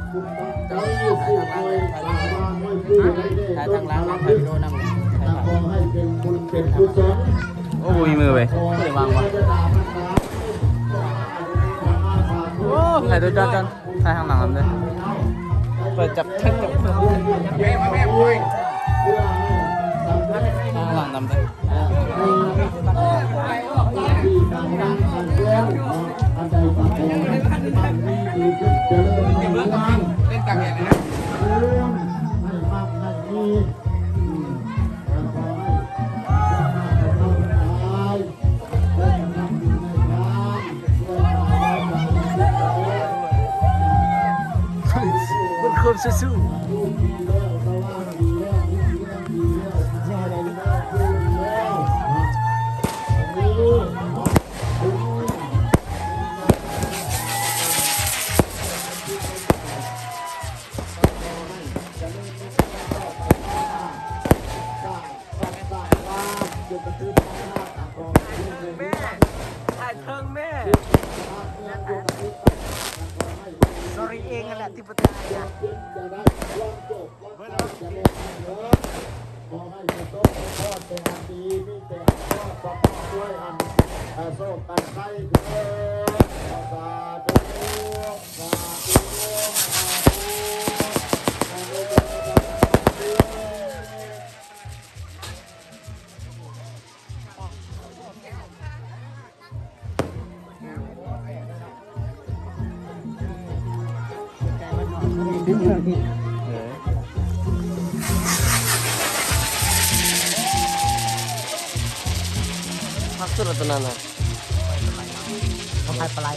ຖ່າຍທາງຫຼັງ ຖ່າຍທາງຫຼັງ ຖ່າຍວິດີໂອນຳ ຖ່າຍທາງຫຼັງ ໂອ້ ບໍ່ມີມືເວີຍ ບໍ່ໄດ້ວາງວະ ໂອ້ ຖ່າຍໂດຍຈອນ ຖ່າຍທາງຫຼັງນຳເດີ ເປີດຈັບ ຈັບ ທາງຫຼັງນຳເດີ. ບຸນຄວາມສູ້ໆ. ແມ່ ຖ່າຍເທິງແມ່ Sorry ເອງຫັ້ນແຫຼະທີ່ບໍ່ຕາຍນະ. ຂໍໃຫ້ປະສົບປະພອນແຕ່ອັນດີ ມີແຕ່ອັນຊອບ ປະກອບດ້ວຍອັນ ເອີ ໂຊກອັນໄຊເທີ້ນ ສາທຸ ສາທຸ ສາທຸ ສາທຸ. ພັກສຸດລະຕົວນັ້ນນະ ເອົາໄປປາໄຫຼ.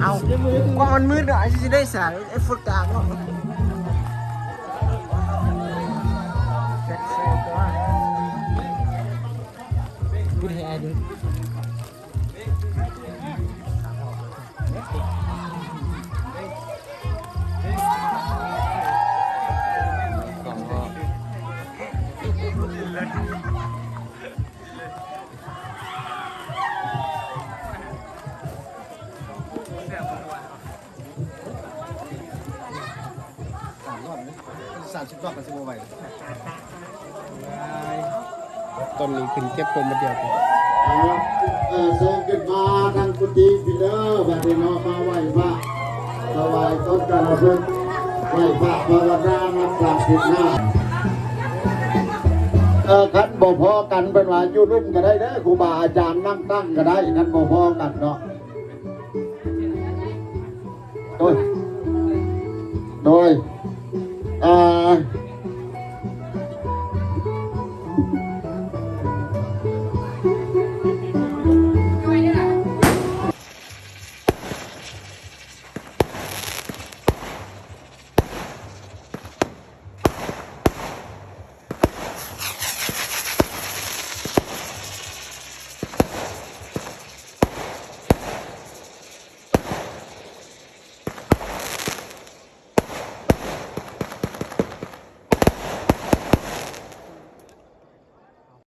ເອົາ ກວ່າມັນມືດເນາະ ຊິໄດ້ສາຍ ໄອ້ໂຟດກາເນາະ ເປັນແຊວກວ່າ ກູແທ້ເດີ. ສາມຮອບເດ້ ສາມສິບຮອບກໍຊິບໍ່ໄຫວ. ຕອນນີ້ຂຶ້ນເກັບຜົມມາດຽວກັນ ເອີ ເຊີນຂຶ້ນມາທາງກຸຕິພີ້ເດີ ບັດນີ້ເນາະ ມາໄຫວ້ພະ ຖວາຍຕົ້ນກາລະພຶກ ໄຫວ້ພະພາວະນານຳສາມສິບນາ. ເອີ ຄັນບໍ່ພໍກັນ ເພິ່ນວ່າຢູ່ລຸ່ມກໍໄດ້ເດີ ຄູບາອາຈານນັ່ງຕັ້ງກໍໄດ້ ຄັນບໍ່ພໍກັນເນາະ. ໂອ້ຍ